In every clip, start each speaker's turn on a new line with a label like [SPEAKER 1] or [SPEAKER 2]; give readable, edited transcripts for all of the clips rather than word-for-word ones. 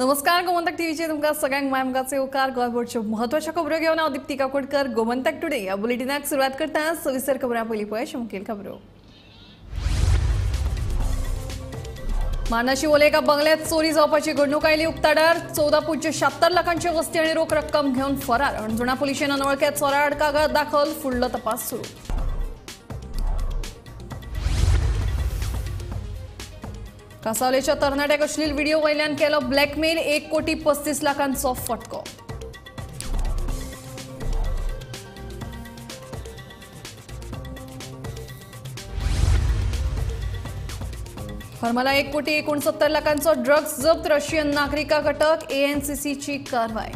[SPEAKER 1] नमस्कार, गोमंतक टीव्हीचे तुमकां सगळ्यांक मायमगाचे येवकार. गोंयभरच्यो म्हत्वाच्यो खबरो घेवन हांव दीप्ती काकोडकर. गोमंतक टुडे ह्या बुलेटिनाक सुरवात करता. सविस्तर खबरां पयलीं पळय मुखेल खबरो. मार्ना शिवोले एका बंगल्यात चोरी जावपाची घडणूक आयली उक्ताडार. 14.76 लाखांची वस्ती आनी रोख रक्कम घेवन फरार. हणजुणा पुलिशेन अनवळख्या चोरा आड कागाळ दाखल, फुडलो तपास सुरू. कासावलेच्या तरणाट्याक अश्लील व्हिडिओ वयल्यान केलो ब्लॅकमेल. 1 कोटी 35 लाखांचो फटको. हरमला 1 कोटी 69 लाखांचो ड्रग्ज जप्त. रशियन नागरिकाक अटक. एएनसीसीची कारवाय.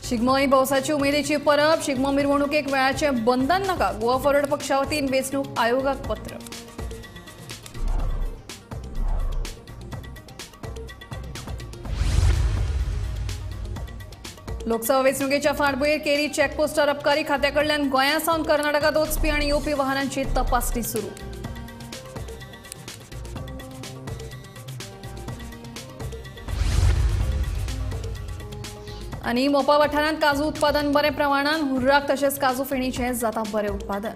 [SPEAKER 1] शिगमो ही भौसाची उमेदीची परब. शिगमो मिरवणुकेक वेळाचें बंधन नाका. गोवा फॉरवर्ड पक्षा वतीन वेंचणूक आयोगाक पत्र. लोकसभा वेंचणुकेच्या फाटभुंयेर केरी चेकपोस्टार अबकारी खात्याकडल्यान गोंया सावन कर्नाटकांत वचपी आनी येवपी वाहनांची तपासणी सुरू. आनी मोपा वाठारांत काजू उत्पादन बरें प्रमाणान. हुर्राक तशेंच काजू फेणीचें जाता बरें उत्पादन.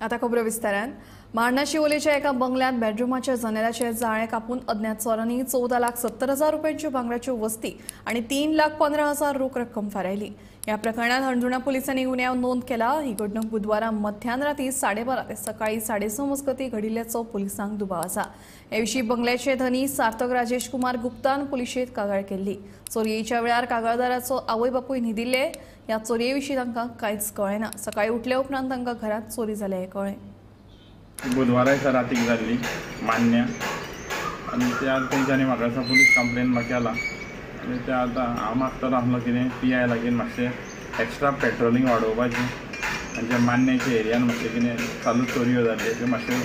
[SPEAKER 1] आता खबरो विस्तारान. मार्ना शिवोलेच्या एका बंगल्यांत बेडरुमाच्या जनेलाचे जाळें कापून अज्ञात चोरांनी 14,70,000 रुपयांच्यो भांगराच्यो वस्ती आनी 3,15,000 रोख रक्कम फारायली. ह्या प्रकरणात हणजुणा पुलिसांनी गुन्यांव नोंद केला. ही घडणूक बुधवारा मध्यान राती 12:30 ते सकाळी 6:30 मजगतीं घडिल्ल्याचो पुलिसांक दुबाव आसा. हे विशीं बंगल्याचे धनी सार्थक राजेश कुमार गुप्तान पुलिशेंत कागाळ केल्ली. चोरयेच्या वेळार कागाळदाराचो आवय बापूय न्हिदिल्ले. ह्या चोरये विशीं तांकां कांयच कळ्ळें ना. सकाळी उठले उपरांत तांकां घरांत चोरी जाल्या हें कळ्ळें.
[SPEAKER 2] बुधवारा दिसा रातीक जाल्ली मान्य आनी त्या तेंच्यांनी म्हाका दिसता पुलीस कंप्लेन म्हाका केला. आनी ते आतां हांव मागतलो आसलो कितें पी I लागीं मातशें एक्स्ट्रा पेट्रोलिंग वाडोवपाचें आनी जे मान्याच्या एरियान मातशें कितें चालू चोरयो जाल्यो त्यो मातशें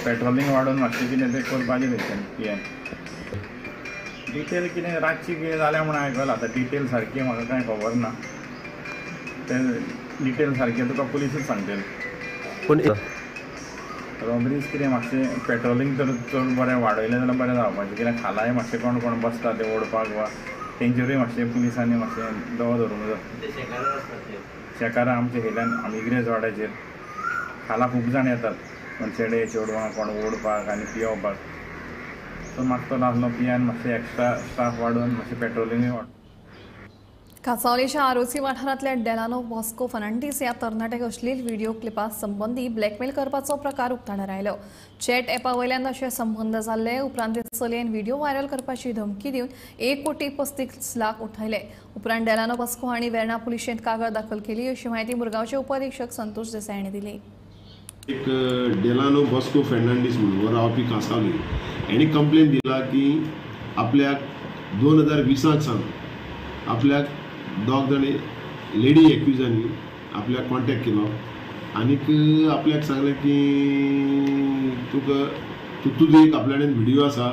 [SPEAKER 2] पेट्रोलिंग वाडोवन मातशें कितें तें करपाचें तेंच्यांनी. पी I detail कितें रातची कितें जाल्या म्हूण आयकलां. आतां डिटेल सारकी म्हाका कांय खबर ना. तें डिटेल सारकें तुका पुलिसूच सांगतले.
[SPEAKER 3] पूण
[SPEAKER 2] रॉबरीज कितें मातशें पेट्रोलिंग तर चड बरें वाडयलें जाल्यार बरें जावपाचें. कित्याक खालाय मातशें कोण कोण बसता ते ओडपाक वा तेंचेरूय मातशें पुलिसांनी मातशें दवो धरूंक जाय. शेकारां आमच्या हेल्यान इग्रेज वाड्याचेर खाला खूब जाण येतात, कोण चेडे चेडवां कोण ओडपाक आनी पियोवपाक. सो मागतलो आसलो पी आयन मातशें एक्स्ट्रा स्टाफ वाडोवन मातशें पेट्रोलिंगूय वाड.
[SPEAKER 1] कासावलेच्या आरोसी वाठारांतल्या डेलानो वास्को फर्नांडीस ह्या तरणाट्याक अश्लील व्हिडिओ क्लिपा संबंदी ब्लॅकमेल करपाचो प्रकार उक्ताडार आयलो. चॅट ॲपा वयल्यान अशे संबंद जाल्ले. उपरांत ते चलयेन व्हिडिओ व्हायरल करपाची धमकी दिवन 1 कोटी 35 लाख उठयले. उपरांत डेलानो वास्को हांणी वेर्णा पुलिशेंत कागाळ दाखल केली, अशी म्हायती मुरगांवचे उपअधिक्षक संतोष देसाय हांणी दिली.
[SPEAKER 4] एक डेलानो बॉस्को फेर्नांडीस म्हणून हो रावपी कासावली, हेणी कंप्लेन दिला की आपल्याक 2020साक सावन आपल्याक दोग जाण लेडी एक्युजांनी आपल्याक कॉन्टेक्ट केलो आनीक आपल्याक सांगलें की तुका तुजो एक आपल्या कडेन व्हिडियो आसा,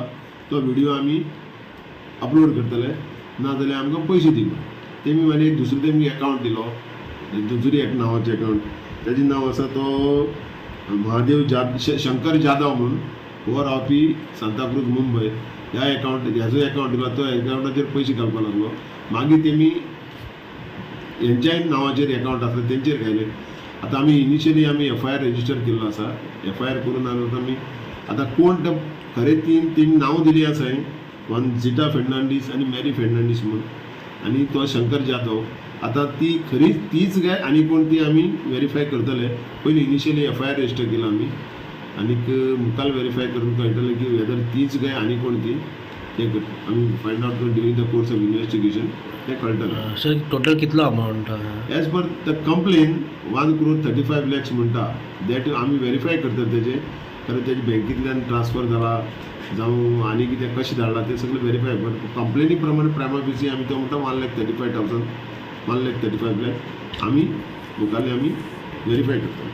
[SPEAKER 4] तो व्हिडियो आमी अपलोड करतले, ना जाल्यार आमकां पयशे दी म्हूण. तेमी मागीर एक दुसरो तेमी एकावंट दिलो, दुसरी एक नांवाचें एकावंट, तेजें नांव आसा तो महादेव जाद शंकर जाधव म्हणून, हो रावपी सांताक्रूज मुंबय. ह्या एकावंट ह्याचो एकावंट दिला, तो एकावंटाचेर पयशे घालपाक लागलो. मागीर तेमी हेंच्याय नांवाचेर एकावंट आसले तेंचेर घायले. आतां आमी इनिशियली आमी एफ I R register केल्लो आसा. एफ I R करून आमी आतां कोण ते खरें तीन तेमी नांव दिली आसा, वन झिटा फेर्नांडीस आनी मॅरी फेर्नांडीस म्हणून आनी तो शंकर जाधव. आतां ती खरी तीच काय आनी कोण ती आमी वेरीफाय करतले. पयलीं initially F I R register केला आमी आनीक मुखार वेरीफाय करून कळटलें की वेदर तीच काय आनी कोण ती, तें आमी फायंड आवट करून during the course of investigation तें कळटलें.
[SPEAKER 3] सर, टोटल कितलो amount?
[SPEAKER 4] As per the complain 1 crore 35 lakhs म्हणटा. That आमी वेरीफाय करतात तेजें, कारण तेजे बँकेंतल्यान ट्रान्सफर जाला जावं आनी कितें कशें धाडलां तें सगळें वेरीफाय. बट कंप्लेनी प्रमाणे प्रायमा फेसी आमी तो म्हणटा 1,35,000, 1 lakh 35 lakh. आमी मुखारले आमी वेरीफाय करतले.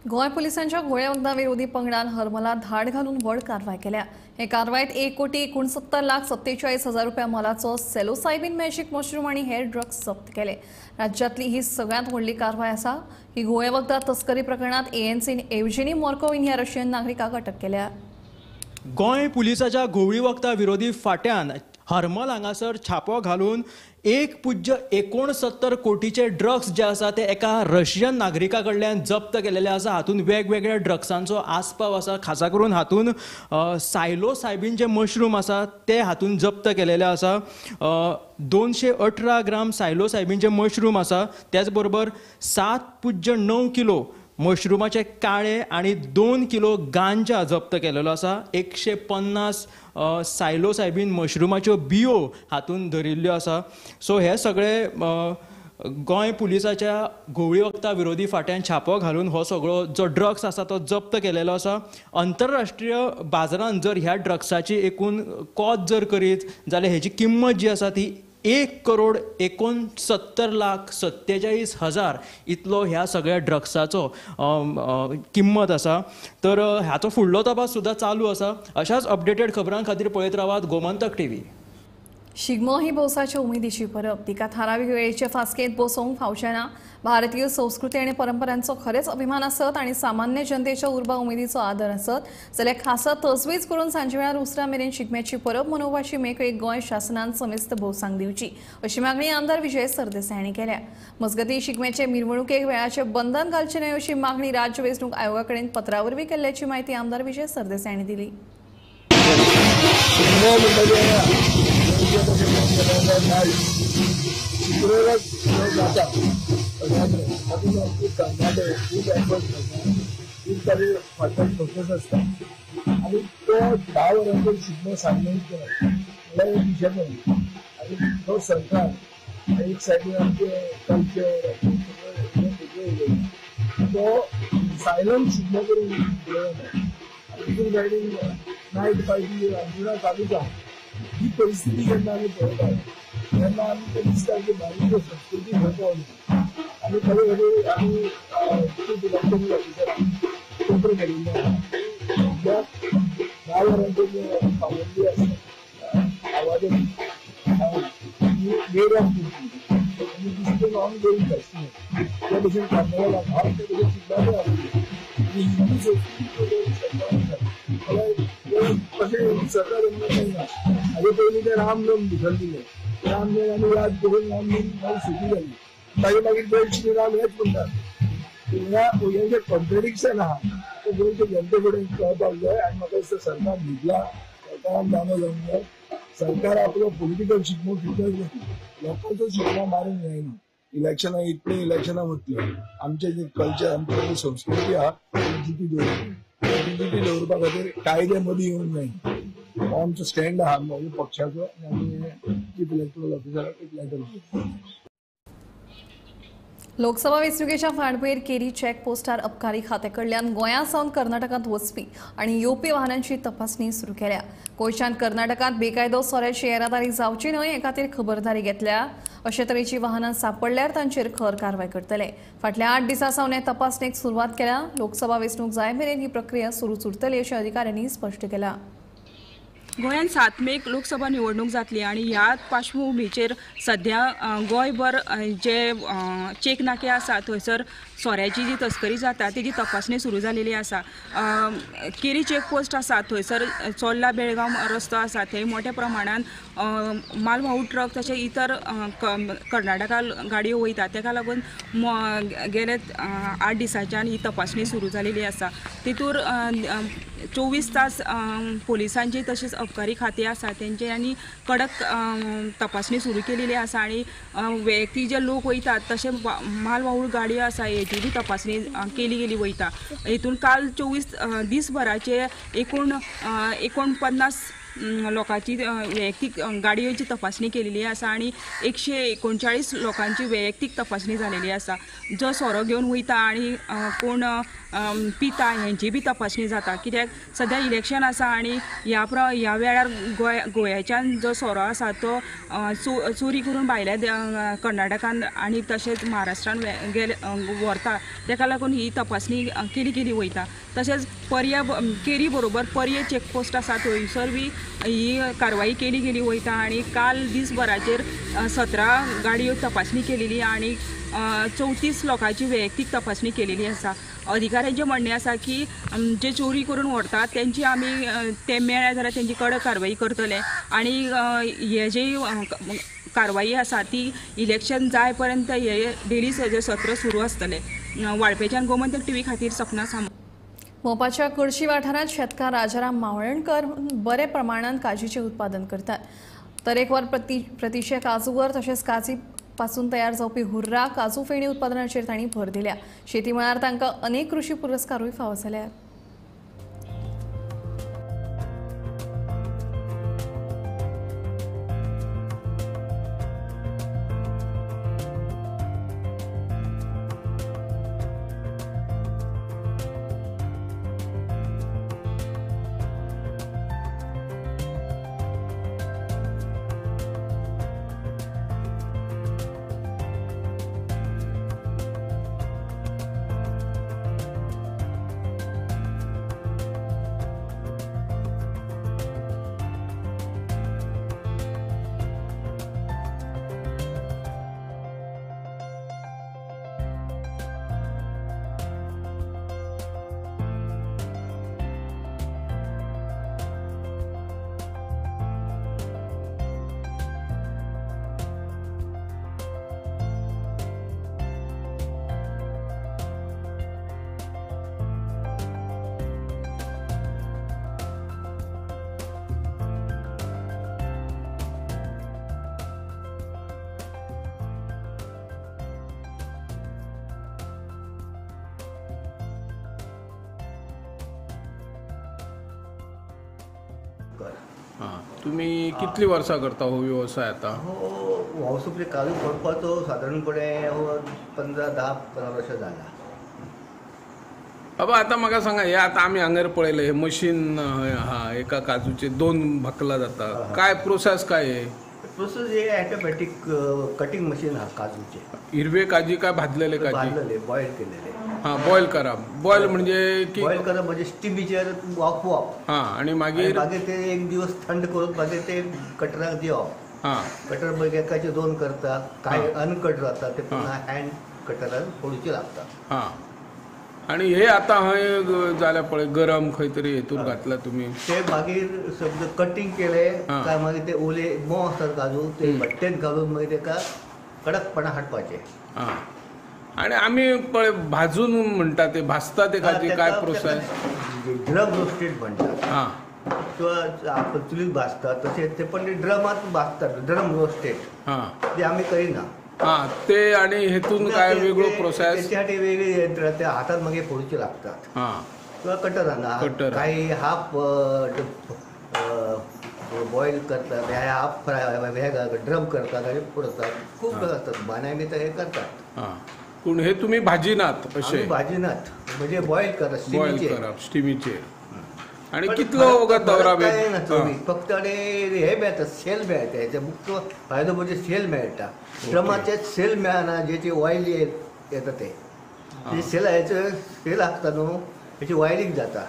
[SPEAKER 1] गोंय पुलिसांच्या घोळे वखदां विरोधी पंगडान हरमला धाड घालून व्हड कारवाय केल्या. हे कारवायेत 1,69,47,000 रुपया मोलाचो सेलोसायबीन मॅजिक मशरूम आनी हेर ड्रग्स जप्त केले. राज्यांतली ही सगळ्यांत व्हडली कारवाय आसा. ही घोळे वखदां तस्करी प्रकरणांत एएनसीन एवजेनी मोर्कोविन ह्या रशियन नागरिकाक अटक केल्या.
[SPEAKER 5] गोंय पुलिसाच्या घोवळी वखदां विरोधी फाट्यान हरमल हांगासर छापो घालून 1.69 कोटीचे ड्रग्स जे आसा ते एका रशियन नागरिका कडल्यान जप्त केलेले आसा. हातूंत वेगवेगळ्या ड्रग्सांचो आस्पाव आसा. खासा करून हातूंत सायलोसायबीन जे मशरूम आसा ते हातूंत जप्त केलेले आसा. 218 ग्राम सायलोसायबीन जे मशरूम आसा, त्याच बरोबर 7.9 किलो मशरूमाचे काळे आनी 2 किलो गांजा जप्त केलेलो आसा. 150 सायलोसायबीन मशरूमाच्यो बियो हातूंत धरिल्ल्यो आसा. सो हे सगळे गोंय पुलिसाच्या घोवळी वखदां विरोधी फाट्यान छापो घालून हो सगळो जो ड्रग्स आसा तो जप्त केलेलो आसा. अंतरराष्ट्रीय बाजारांत जर ह्या ड्रग्साची एकूण कोत जर करीत जाल्यार हेची किंमत जी आसा ती 1,69,47,000 इतलो ह्या सगळ्या ड्रग्साचो किंमत आसा. तर हाचो फुडलो तपास सुद्दां चालू आसा. अशाच अपडेटेड खबरां खातीर पळयत रावात गोमंतक टीव्ही.
[SPEAKER 1] शिगमो ही भौसाच्या उमेदीची परब. तिका थारावीक वेळेचे फास्केंत बसोवंक फावचें ना. भारतीय संस्कृती आनी परंपरांचो खरेंच अभिमान आसत आनी सामान्य जनतेच्या उर्बा उमेदीचो आदर आसत जाल्यार खासा तजवीज करून सांजे वेळार उसरां मेरेन शिगम्याची परब मनोवपाची मेकळीक गोंय शासनान समेस्त भौसांक दिवची अशी मागणी आमदार विजय सरदेसाय हांणी केल्या. मजगतीं शिगम्याचे मिरवणुकेक वेळाचें बंधन घालचें न्हय अशी मागणी राज्य वेंचणूक आयोगा कडेन पत्रा वरवीं केल्ल्याची म्हायती आमदार विजय सरदेसाय हांणी दिली.
[SPEAKER 6] आनी तो 10 वरांचेर शिगमो सांगून केला म्हणल्यार एक दिशेन आनी तो सरकार एक सायडीन आमचे कल्चर सगळें तो सायलंट शिगमो करून फुडें वता आनी दुसरे सायडीन नायट पार्टी अंजुना चालूच आहा. ही परिस्थिती जेन्ना आमी पळयतात तेन्ना आमकां दिसता की भारतीय संस्कृती खंय पावली आनी खरें खरें आमी चीफ इलेक्टोरल ऑफिसराक पत्र केल्लें आसा. कित्याक 10 वरांचेर पाबंदी आसा आवाजाची मेड ऑफ करची आनी this is ongoing festival. त्या भशेन कार्निवलाक आहा त्या भशेन शिगम्याकूय आसा आनी हिंदू संस्कृती जाल्यार कशें सरकार म्हणून ना. हाजे पयलीं ते रामनम भितर दिलें, रामनम आमी याद करून रामनम मागीर सुटी जाली. ताजे मागीर जय श्रीराम हेच म्हणटात. ह्या हें जें कॉन्ट्रेडिक्शन आहा तें गोंयचे जनते कडेन कळपाक जाय आनी म्हाका दिसता सरकार न्हिदला, सरकारान जाणो जावंक जाय. सरकार आपलो पॉलिटिकल शिगमो फिटर जाता, लोकांचो शिगमो मारूंक जायना. इलेक्शनां इतलीं इलेक्शनां वतलीं, आमचें जें कल्चर आमची जी संस्कृती आहा ती जिती दवरतली. जिती दवरपा खातीर कायदे मदीं येवंक जायना. हो आमचो स्टँड आहा म्हज्या पक्षाचो आनी आमी चीफ इलेक्टोरल ऑफिसराक एक लेटर दिता.
[SPEAKER 1] लोकसभा वेंचणुकेच्या फाटभुंयेर केरी चेक पोस्टार अबकारी खात्या कडल्यान गोंया सावन कर्नाटकांत वचपी आनी येवपी वाहनांची तपासणी सुरू केल्या. गोंयच्यान कर्नाटकांत बेकायदो सोऱ्याची येरादारी जावची न्हय हे खातीर खबरदारी घेतल्या. अशे तरेची वाहनां सांपडल्यार तांचेर खर कारवाय करतले. फाटल्या 8 दिसां सावन हे तपासणेक सुरवात केल्या. लोकसभा वेंचणूक जाय मेरेन ही प्रक्रिया सुरूच उरतली अशें अधिकाऱ्यांनी स्पश्ट केलां.
[SPEAKER 7] गोंयांत 7 मेक लोकसभा निवडणूक जातली आनी ह्या पार्श्वभुमीचेर सध्या गोंयभर जे चेक नाके आसा थंयसर सोऱ्याची जी तस्करी जाता तेजी तपासणी सुरू जालेली आसा. केरी चेक पोस्ट आसा थंयसर चोर्ला बेळगांव रस्तो आसा थंय मोठ्या प्रमाणान मालवाहू ट्रक तशें इतर कर्नाटका गाडयो वयता तेका लागून गेले 8 दिसांच्यान ही तपासणी सुरू जालेली आसा. तितूर 24 तास पोलिसांची तशेंच अबकारी खातें आसा तेंचे आनी कडक तपासणी सुरू केलेली आसा आनी वैयक्तीक जे लोक वयतात तशें मालवाहू गाडयो आसा हेची बी तपासणी केली गेली वयता. हितून काल 24 दिसभराचे एकूण 49 लोकांची वैयक्तीक गाडयेची तपासणी केलेली आसा आनी 139 लोकांची वैयक्तीक तपासणी जालेली आसा. जो सोरो घेवन वयता आनी कोण पिता हेंची बी तपासणी जाता, कित्याक सद्या इलेक्शन आसा आनी ह्या वेळार गोंयाच्यान जो सोरो आसा तो चोरी करून भायल्या कर्नाटकान आनी तशेंच महाराष्ट्रान गेले व्हरता, तेका लागून ही तपासणी केली केली वयता. तशेंच पर्या केरी बरोबर पर्ये चेकपोस्ट आसा थंयसर बी ही कारवाई केली गेली वयता आनी काल दिसभराचेर 17 गाडयो तपासणी केलेली आनी 34 लोकांची वैयक्तीक तपासणी केलेली आसा. अधिकाऱ्यांचें म्हणणें आसा की जे चोरी करून व्हरतात तेंची आमी ते मेळ्ळे जाल्यार तेंची कडक कारवाई करतले आनी हे जे कारवाई आसा ती इलेक्शन जाय पर्यंत हे डेली सत्र सुरू आसतलें. वाळपेच्यान गोमंतक टीव्ही खातीर सपना सामंत.
[SPEAKER 1] मोपाच्या कुर्शी वाठारांत शेतकार राजाराम मावळणकर बरे प्रमाणात काजीचें उत्पादन करतात. तरेकवार प्रतिशे काजूवर तशेंच काजी पासून तयार जावपी हुर्रा काजू फेणी उत्पादनाचेर तांणी भर दिल्या. शेती मळार तांकां अनेक कृषी पुरस्कारूय फावो जाल्यात.
[SPEAKER 8] तुम्ही कितली वर्सां करता हो व्यवसाय आता?
[SPEAKER 9] हो वावसुपले काजू फोडपाचो सादारणपणे हो 10-15 वर्सां जाला.
[SPEAKER 8] बाबा आतां म्हाका सांगा, हे आतां आमी हांगर पळयलें हे मशीन हा एका काजूचे 2 भाकला जाता, काय प्रोसेस काय हे?
[SPEAKER 9] प्रोसेस हे ऑटोमॅटिक कटिंग मशीन हा काजूचे.
[SPEAKER 8] हिरवे काजी काय भाजलेले काजी?
[SPEAKER 9] भाजलेले, बॉयल केलेले.
[SPEAKER 8] हां, बॉयल करप. बॉयल म्हणजे की
[SPEAKER 9] बॉयल करप म्हणजे स्टिमीचेर वाफोवप.
[SPEAKER 8] हां, आनी मागीर
[SPEAKER 9] मागीर ते एक दिवस थंड करून मागीर ते कटराक दिवप.
[SPEAKER 8] हां,
[SPEAKER 9] कटर मागीर एकाचे 2 करता, काय अनकट जाता ते पुन्हा हँड कटरान फोडूचे लागता.
[SPEAKER 8] हां, आनी हे आतां हय जाल्या पळय गरम खंय तरी हेतूर घातला तुमी
[SPEAKER 9] ते मागीर समजा कटिंग केले काय मागीर ते ओले मोव आसतात काजू ते भट्टेत घालून मागीर तेका कडकपणा हाडपाचे.
[SPEAKER 8] हां, आनी आमी पळय भाजून म्हणटा ते भाजता ते काजी काय प्रोसेस?
[SPEAKER 9] ड्रम रोस्टेड म्हणटात.
[SPEAKER 8] हां,
[SPEAKER 9] किंवा आपण चुलीत भाजतात तशें ते, पण ते ड्रमात भाजतात, ड्रम रोस्टेड.
[SPEAKER 8] हां,
[SPEAKER 9] ते आमी करिना.
[SPEAKER 8] हां, ते आनी हेतून काय वेगळो प्रोसेस?
[SPEAKER 9] तेच्या खातीर वेगळी यंत्रणा, ते हातान मागीर फोडचे लागतात.
[SPEAKER 8] हां,
[SPEAKER 9] किंवा कटरान काही हाफ बॉयल करतात, हाफ फ्राय ड्रम करतात आनी फोडतात. खूब असतात बानाय तर हे करतात.
[SPEAKER 8] हां, पूण हे तुम्ही भाजीनात? अशे
[SPEAKER 9] भाजीनात म्हणजे बॉयल करप,
[SPEAKER 8] बॉयल करप स्टिमीचेर. आनी कितलो वगत दवरप?
[SPEAKER 9] फक्त आनी हे मेळटा, सेल मेळटा. हेचे मुख्य फायदो म्हणजे सेल मेळटा. ड्रमाचे सेल मेळना, जेची ऑयल येता ते सेल हेचे सेल आसता न्हू, हेची ऑयलींग जाता.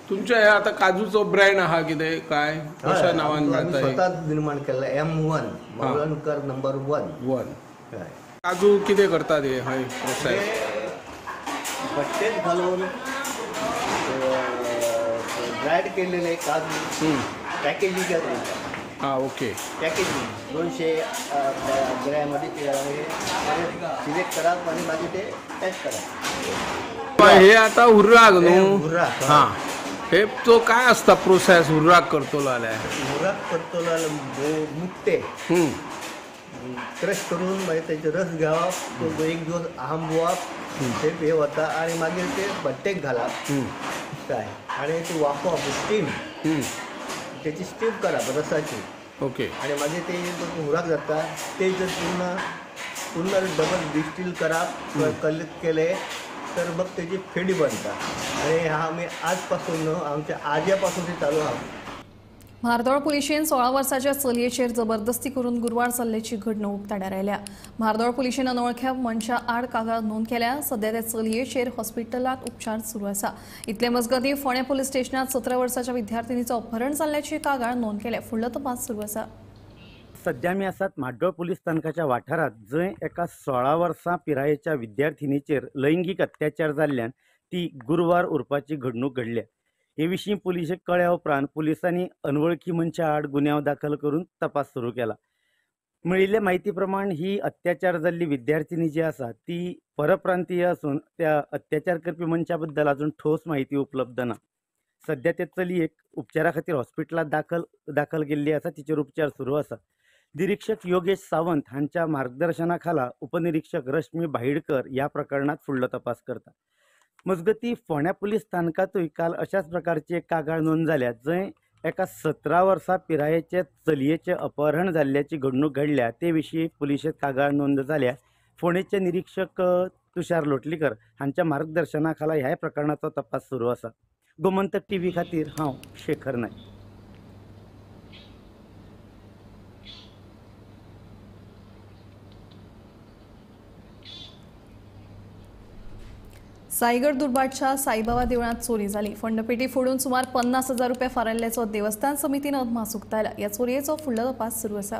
[SPEAKER 8] तुमच्या हे आतां काजूचो ब्रँड आहा कितें काय कशा नांवान मेळटा?
[SPEAKER 9] स्वता निर्माण केला, M1 Mavalankar number 1.
[SPEAKER 8] काजू कितें करतात हे हय प्रोसेस?
[SPEAKER 9] भट्टेत घालून ड्रायड केलेले काजू पॅकेजिंग करतात.
[SPEAKER 8] हां, ओके.
[SPEAKER 9] पॅकेजिंग 200 ग्रॅममध्ये सिलेक्ट करा आणि मागीर ते पॅक करा.
[SPEAKER 8] हे आतां हुर्राक न्हू?
[SPEAKER 9] हुर्राक.
[SPEAKER 8] हां, हे तो काय आसता प्रोसेस हुर्राक करतलो जाल्यार?
[SPEAKER 9] हुर्राक करतलो जाल्यार मुकटे क्रश करून मागीर तेचे रस घेवप, तो एक दिवस आंबोवप, ते हे वता आनी मागीर ते भट्टेक घालप काय आनी ते वाफोवप, स्टीम तेची स्टीम करप रसाची.
[SPEAKER 8] ओके.
[SPEAKER 9] आनी मागीर ते हुराक जाता ते जर पुन्हा पुन्हा डबल डिस्टील करप केले तर मग तेजी फेणी बनता. आणि हा आमी आजपासून न्हू, आमच्या आज्यापासून ते चालू आहा.
[SPEAKER 1] म्हार्दोळ पुलिशेन 16 वर्साच्या चलयेचेर जबरदस्ती करून गुरवार जाल्ल्याची घडणूक उक्ताडार आयल्या. म्हार्दोळ पुलिशेन अनवळख्या मनशा आड कागाळ नोंद केल्या. सध्या त्या चलयेचेर हॉस्पिटलांत उपचार सुरू आसा. इतले मजगतीं फोंडें पुलीस स्टेशनांत 17 वर्साच्या विद्यार्थिनीचो अपहरण जाल्ल्याची कागाळ नोंद केल्या. फुडलो तपास सुरू आसा.
[SPEAKER 10] सध्या आमी आसात म्हाड्डोळ पुलीस स्थानकाच्या वाठारांत, जंय एका 16 वर्सां पिरायेच्या विद्यार्थिनीचेर लैंगीक अत्याचार जाल्ल्यान ती गुरवार उरपाची घडणूक घडल्या. हे विशीं पुलिशेक कळ्ळ्या उपरांत पुलिसांनी अनवळखी मनशा आड गुन्यांव दाखल करून तपास सुरू केला. मेळिल्ले म्हायती प्रमाण ही अत्याचार जाल्ली विद्यार्थिनी जी आसा ती परप्रांतीय आसून त्या अत्याचार करपी मनशा बद्दल अजून ठोस म्हायती उपलब्ध ना. सध्या ते चलयेक उपचारा खातीर हॉस्पिटलांत दाखल केल्ली आसा. तिचेर उपचार सुरू आसा. निरीक्षक योगेश सावंत हांच्या मार्गदर्शना खाला उपनिरीक्षक रश्मी भाईडकर ह्या प्रकरणात फुडलो तपास करता. मजगतीं फोंड्या पुलीस स्थानकांतूय काल अशाच प्रकारची एक कागाळ नोंद जाल्या, जंय एका 17 वर्सां पिरायेचे चलयेचें अपहरण जाल्ल्याची घडणूक घडल्या. ते विशीं पुलिशेंत कागाळ नोंद जाल्या. फोंडेचे निरीक्षक तुषार लोटलीकर हांच्या मार्गदर्शना खाला ह्या प्रकरणाचो तपास सुरू आसा. गोमंतक टीव्ही खातीर हांव शेखर नायक.
[SPEAKER 1] साईगड दुर्बाटच्या साईबाबा देवळांत चोरी जाली. फंडपेटी फोडून सुमार 50,000 रुपया फारायल्ल्याचो देवस्थान समितीन अदमास उक्तायला. ह्या चोरयेचो फुडलो तपास सुरू आसा.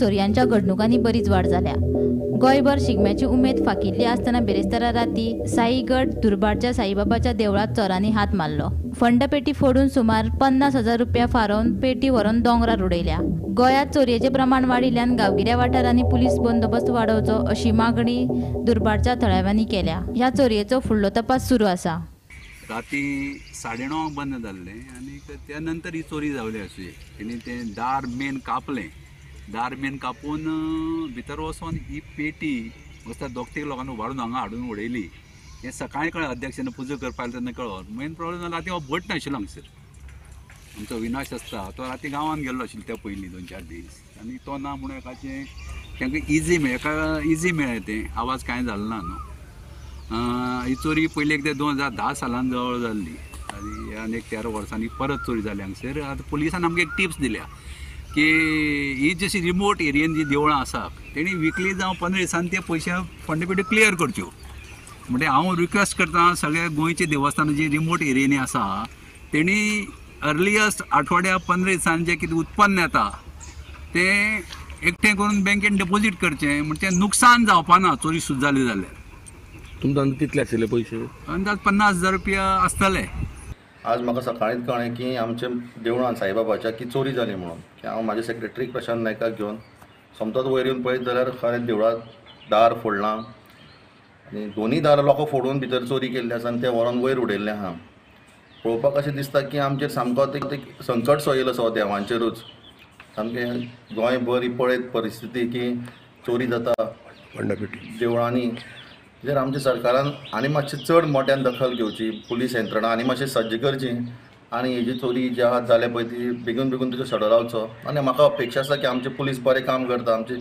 [SPEAKER 11] चोरयांच्या घडणुकांनी बरीच वाड जाल्या. गोंयभर शिगम्याची उमेद फाकिल्ली आसतना बिरेस्तारा राती साईगड दुर्बाडच्या साईबाबाच्या देवळांत चोरांनी हात मारलो. फंडपेटी फोडून सुमार 50,000 रुपया फारोवन पेटी व्हरून दोंगरार उडयल्या. गोंयांत चोरयेचें प्रमाण वाडिल्ल्यान गांवगिऱ्या वाठारांनी पुलीस बंदोबस्त वाडोवचो अशी मागणी दुर्बाडच्या थळाव्यांनी केल्या. ह्या चोरयेचो फुडलो तपास सुरू आसा.
[SPEAKER 12] राती 9:30 बंद जाल्लें आनी त्या नंतर ही चोरी जावली आसुये. तेणी तें दार मेन कापलें. दार मेन कापून भितर वचोन ही पेटी वचता दोग तीग लोकांनी उबारून हांगा हाडून उडयली. हें सकाळीं कळ्ळें, अध्यक्षान पुजा करपाक आयलो तेन्ना कळ्ळो. मेन प्रॉब्लेम जालो राती हो भट नाशिल्लो हांगसर. आमचो विनाश आसता तो राती गांवांत गेल्लो आशिल्लो त्या पयलीं 2-4 दीस, आनी तो ना म्हणून एकाचें तांकां इजी मेळ्ळें, एका इजी मेळ्ळें तें, आवाज कांय जालो ना न्हू. ही चोरी पयलीं एकदां 2010 सालान जवळ जाल्ली आनी आनी एक 13 वर्सांनी परत चोरी जाली हांगसर. आतां पुलिसान आमकां एक टिप्स दिल्या की ही जशी रिमोट एरियेन जी देवळां आसा तेणी विकली जावं 15 दिसांनी ते पयशे फंडपेटी क्लियर करच्यो. म्हणजे हांव रिक्वेस्ट करता सगळ्या गोंयचे देवस्थानां जी रिमोट एरियेनी आसा तेणी अर्लियस्ट आठवड्या 15 दिसांनी जें कितें उत्पन्न येता तें एकठांय करून बँकेन डिपोजीट करचें, म्हणजे नुकसान जावपा ना चोरी सुद्दां जाली जाल्यार.
[SPEAKER 3] तुमकां कितले आशिल्ले पयशे?
[SPEAKER 12] अंदाज 50,000 रुपया आसतले.
[SPEAKER 13] आज म्हाका सकाळींच कळ्ळें की आमच्या देवळान साईबाबाच्या की चोरी जाली म्हणून. की हांव म्हाज्या सेक्रेटरीक प्रशांत नायकाक घेवन सोमतोच वयर येवन पळयत जाल्यार खरें देवळांत दार फोडलां आनी दोनूय दारां लोकां फोडून भितर चोरी केल्ली आसा आनी तें व्हरोन वयर उडयल्लें आहा. पळोवपाक अशें दिसता की आमचेर सामको संकट सो येयलो सो देवांचेरूच. सामकें गोंयभर ही पळयत परिस्थिती की चोरी जाता देवळांनी. जर आमच्या सरकारान आनी मातशें चड मोट्यान दखल घेवची, पुलीस यंत्रणा आनी मातशें सज्ज करची आनी ही जी चोरी जी आहा जाल्या पळय ती बेगीन बेगीन तिचो सडरावचो. आनी म्हाका अपेक्षा आसा की आमचे पुलीस बरें काम करता, आमचे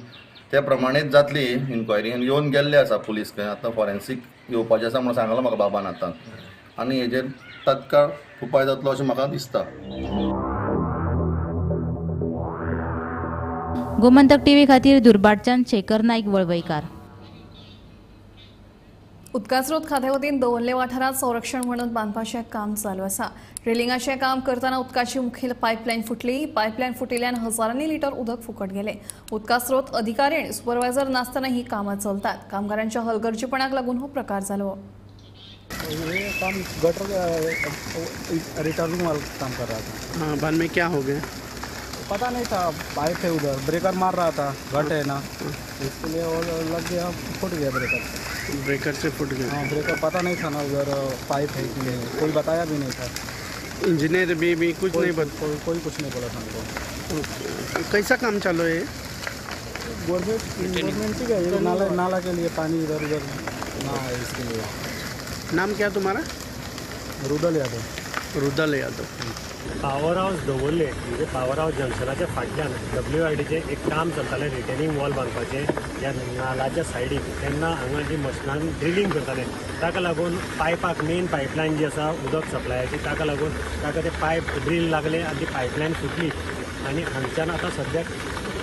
[SPEAKER 13] त्या प्रमाणेच जातली इन्क्वायरी. आनी येवन गेल्ले आसा पुलीस खंय, आतां फॉरेन्सीक येवपाचें आसा म्हणून सांगलां म्हाका बाबान आतां, आनी हेजेर तत्काळ उपाय जातलो अशें म्हाका दिसता.
[SPEAKER 11] गोमंतक टीव्ही खातीर दुर्बाडच्यान शेखर नायक वळवयकार.
[SPEAKER 1] उदकास्रोत खात्या वतीन दवर्ले वाठारांत संरक्षण म्हणत बांदपाचें काम चालू आसा. रेलिंगाचें काम करतना उदकाची मुखेल पायपलायन फुटली. पायपलायन फुटिल्ल्यान हजारांनी लिटर उदक फुकट गेलें. उदकास्रोत अधिकारी आनी सुपरवायझर नासतना ही कामां चलतात. कामगारांच्या हलगर्जीपणाक लागून हो प्रकार जालो.
[SPEAKER 14] ये काम गटर रिटर्निंग वाला काम कर रहा था।
[SPEAKER 15] हाँ, बाद में क्या हो गया
[SPEAKER 14] पता नहीं था। पाइप है उधर, ब्रेकर मार रहा था, घट है ना, इसके लिए और लग गया, फुट गया ब्रेकर से।
[SPEAKER 15] ब्रेकर से फुट गया?
[SPEAKER 14] हाँ, ब्रेकर पता नहीं था ना उधर पाइप है कि नहीं, कोई बताया भी नहीं था।
[SPEAKER 15] इंजीनियर भी कुछ नहीं बता,
[SPEAKER 14] कोई कुछ नहीं बोला था हमको।
[SPEAKER 15] कैसा काम चालू है?
[SPEAKER 14] गवर्नमेंट ही नाला नाला के लिए पानी इधर उधर ना, इसके लिए।
[SPEAKER 15] नाम क्या तुम्हारा?
[SPEAKER 14] रुदल यादव।
[SPEAKER 15] रुदल यादव।
[SPEAKER 16] पावर हावस दवरले म्हणजे पावर हावस जंक्शनाच्या फाटल्यान डब्ल्यू आर डीचें एक काम चलतालें, रिटेनिंग वॉल बांदपाचें ह्या नालाच्या सायडीक. तेन्ना हांगा जी मशिनान ड्रिलींग करताले ताका लागून पायपाक, मेन पायपलायन जी आसा उदक सप्लायाची, ताका लागून ताका ते पायप ड्रील लागले आनी ती पायपलायन फुटली आनी हांगच्यान आतां सद्याक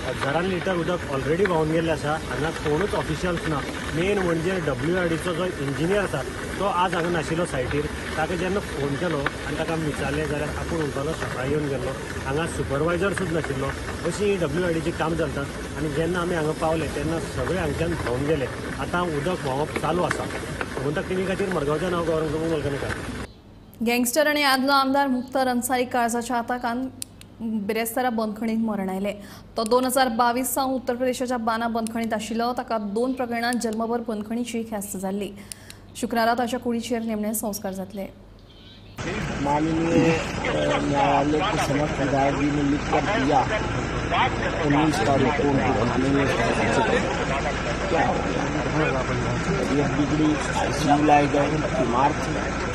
[SPEAKER 16] हजारान लिटर उदक ऑलरेडी व्हांवन गेल्लें आसा. हांगा कोणूच ऑफिशियल्स ना. मेन म्हणजे डब्ल्यू आर डीचो जो इंजिनियर आसा तो आज हांगा नाशिल्लो सायटीर. ताका जेन्ना फोन केलो आनी ताका आमी विचारलें जाल्यार आपूण म्हणटालो सकाळीं येवन गेल्लो. हांगा सुपरवायजर सुद्दां नाशिल्लो. अशी ही डब्ल्यू आर डीची काम चलतात आनी जेन्ना आमी हांगा पावले तेन्ना सगळे हांगच्यान व्हांवन गेले. आतां उदक व्हांवप चालू आसा. गोमंतक टीव्ही खातीर मडगांवच्यान हांव गौरव प्रभू मलकणेकार.
[SPEAKER 1] गँगस्टर आनी आदलो आमदार मुख्तार अन्सारी काळजाच्या आताकान बिरेस्तारा बंदखणीत मरण आयलें. तो 2022 सावन उत्तर प्रदेशाच्या बाना बंदखणीत आशिल्लो. ताका 2 प्रकरणांत जल्मभर बंदखणीची ख्यास्त जाल्ली. शुक्रारा ताच्या कुडीचेर निमणे संस्कार जातले.
[SPEAKER 17] माननीय न्यायालय के समक्ष विधायक जी ने लिख कर दिया 19 तारीख को उनके थाने में क्या हो गया, तबीयत बिगड़ी, आईसीयू लाए गए, बीमार थे.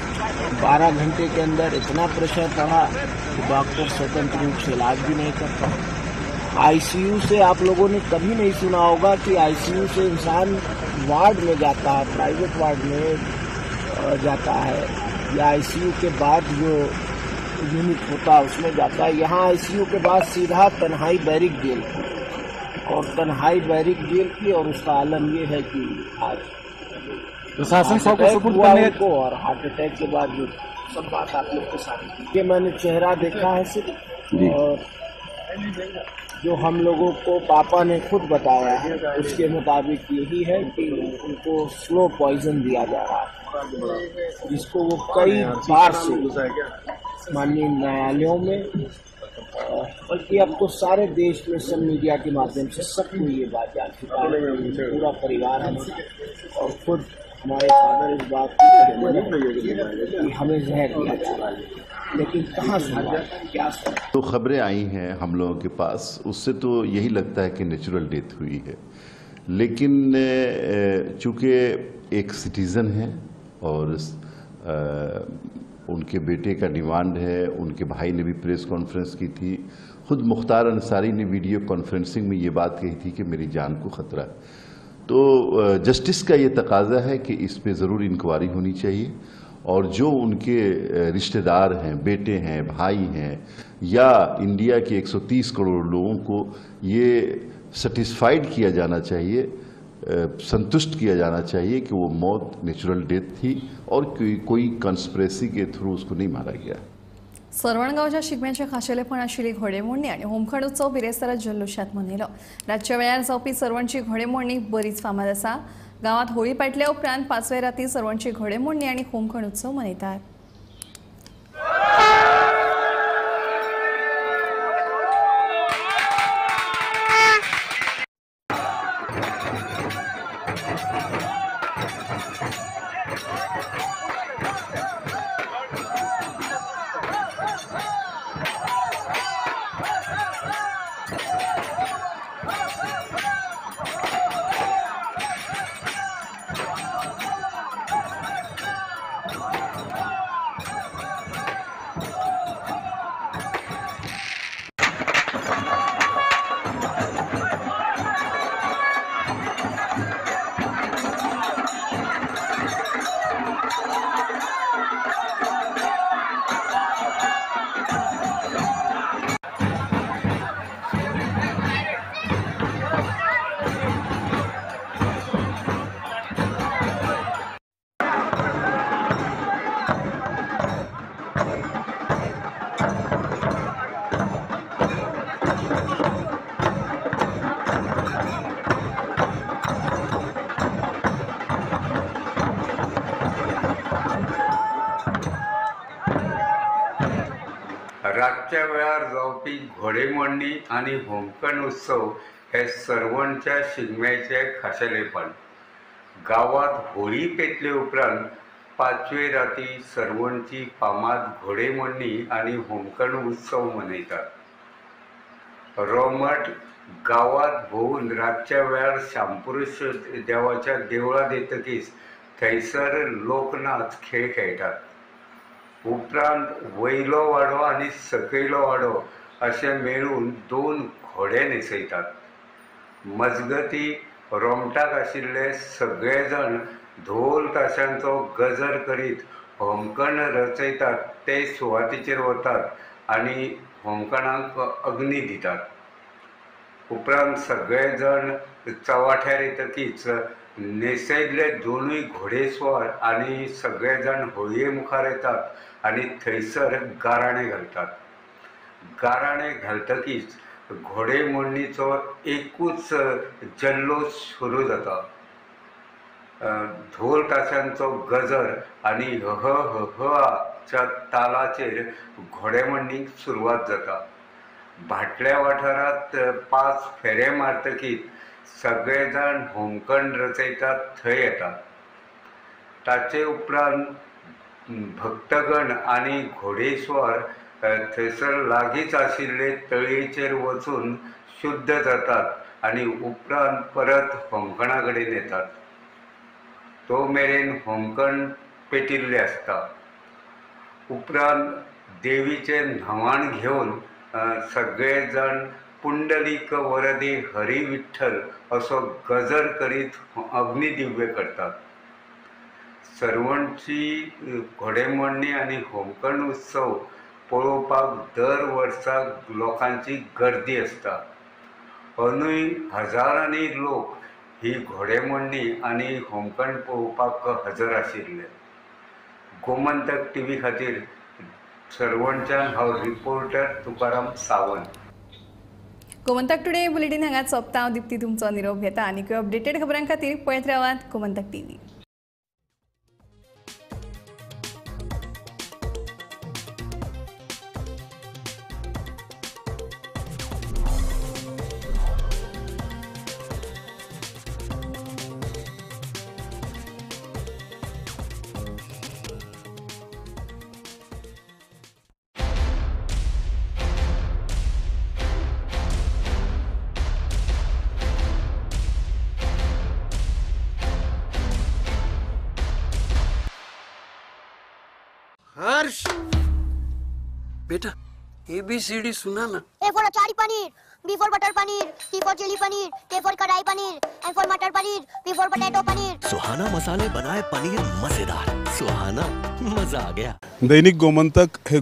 [SPEAKER 17] 12 घंटे के अंदर इतना प्रेशर पड़ा कि डॉक्टर स्वतंत्र रूप से इलाज भी नहीं कर पाए. आईसीयू से आप लोगों ने कभी नहीं सुना होगा कि आईसीयू से इंसान वार्ड में जाता है, प्राइवेट वार्ड में जाता है या आईसीयू के बाद जो यूनिट होता है उसमें जाता है. यहाँ आईसीयू के बाद सीधा तन्हाई बैरिक जेल की और तन्हाई बैरिक जेल की और उसका आलम ये है कि आज
[SPEAKER 14] प्रशासन
[SPEAKER 17] हार्ट अटैक हुआ उनको और हार्ट अटैक के बाद जो सब बात आप लोग के सामने. ये मैंने चेहरा देखा है सिर्फ और जो हम लोगों को पापा ने खुद बताया है उसके मुताबिक यही है कि उनको स्लो पॉइजन दिया जा रहा है, जिसको वो कई बार से माननीय न्यायालयों में बल्कि अब तो सारे देश में सब मीडिया के माध्यम से सबको ये बात जान चुका है. पूरा परिवार है और खुद हमारे फादर इस बात की कि हमें जहर दिया जा रहा है, लेकिन कहाँ सुना, क्या सुना.
[SPEAKER 4] तो खबरें आई हैं हम लोगों के पास, उससे तो यही लगता है कि नेचुरल डेथ हुई है, लेकिन चूँकि एक सिटीज़न है और उनके बेटे का डिमांड है, उनके भाई ने भी प्रेस कॉन्फ्रेंस की थी, खुद मुख्तार अंसारी ने वीडियो कॉन्फ्रेंसिंग में ये बात कही थी कि मेरी जान को ख़तरा है. तो जस्टिस का ये तकाजा है कि इस पे ज़रूर इंक्वायरी होनी चाहिए और जो उनके रिश्तेदार हैं, बेटे हैं, भाई हैं या इंडिया के 130 करोड़ लोगों को ये सेटिस्फाइड किया जाना चाहिए, संतुष्ट किया जाना चाहिए कि वो मौत नेचुरल डेथ थी और कोई कंस्पिरेसी के थ्रू उसको नहीं मारा गया.
[SPEAKER 1] सर्वणगांवच्या शिगम्याचे खाशेलेपण आशिल्ली घोडेमोडणी आनी होमखण उत्सव बिरेस्तारा जल्लोशात मनयलो. रातच्या वेळार जावपी सर्वणची घोडेमोडणी बरीच फामाद आसा. गांवांत होळी पेटल्या उपरांत पांचवे राती सर्वणची घोडेमोडणी आनी होमखण उत्सव मनयतात.
[SPEAKER 18] रातच्या वेळार जावपी घोडेमोडणी आनी होमखण उत्सव हे सर्वणच्या शिगम्याचे खाशेलेपण. गांवांत होळी पेटले उपरांत पांचवे राती सर्वणची फामाद घोडेमोडणी आनी होमखण उत्सव मनयतात. रोमट गांवांत भोंवून रातच्या वेळार शामपुरुष देवाच्या देवळांत येतकीच थंयसर लोकनाच खेळ खेळटात. उपरांत वयलो वाडो आनी सकयलो वाडो अशें मेळून 2 घोडे न्हेसयतात. मजगती रोमटाक आशिल्ले सगळे जाण ढोल ताशांचो गजर करीत होमखण रचयतात ते सुवातेचेर वतात आनी होमखणाक अग्नी दितात. उपरांत सगळे जाण चवाठ्यार येतकीच न्हेसयल्ले 2 घोडेस्वार आनी सगळे जाण होळये मुखार येतात आनी थंयसर गाराणें घालतात. गाराणें घालतकीच घोडेमोडणीचो एकूच जल्लोश सुरू जाता. ढोल ताशांचो गजर आनी ह ह ह च्या तालाचेर घोडेमोडणीक सुरवात जाता. भाटल्या वाठारांत 5 फेरे मारतकीच सगळे जाण होमखण रचयतात थंय येतात. ताचे उपरांत भक्तगण आनी घोडेस्वार थंयसर लागींच आशिल्ले तळयेचेर वचून शुद्ध जातात आनी उपरांत परत होमखणा कडेन येतात. तो मेरेन होमखण पेटिल्लें आसता. उपरांत देवीचें न्हवण घेवन सगळे जाण पुंडलीक वरदे हरी विठ्ठल असो गजर करीत अग्निदिव्य करतात. सर्वणची घोडेमोडणी आनी होमखण उत्सव पळोवपाक दर वर्सा लोकांची गर्दी आसता. अंदूय हजारांनी लोक ही घोडेमोडणी आनी होमखण पळोवपाक हजर आशिल्ले. गोमंतक टीव्ही खातीर सर्वणच्यान हांव reporter Tukaram Sawant.
[SPEAKER 1] Gomantak today bulletin हांगाच सोंपता. हांव दिप्ती तुमचो निरोप घेता आनी अपडेटेड खबरां खातीर पळयत रावात गोमंतक टीव्ही.
[SPEAKER 15] हर्ष बेटा ABCD सुना ना।
[SPEAKER 19] A for achari paneer, B for butter paneer, C for chilli paneer, K for kadai paneer, M for matar paneer, P for potato paneer.
[SPEAKER 20] Suhana मसाले बनाए पनीर मजेदार, सुहाना मजा आ गया।
[SPEAKER 21] दैनिक गोमंतक हे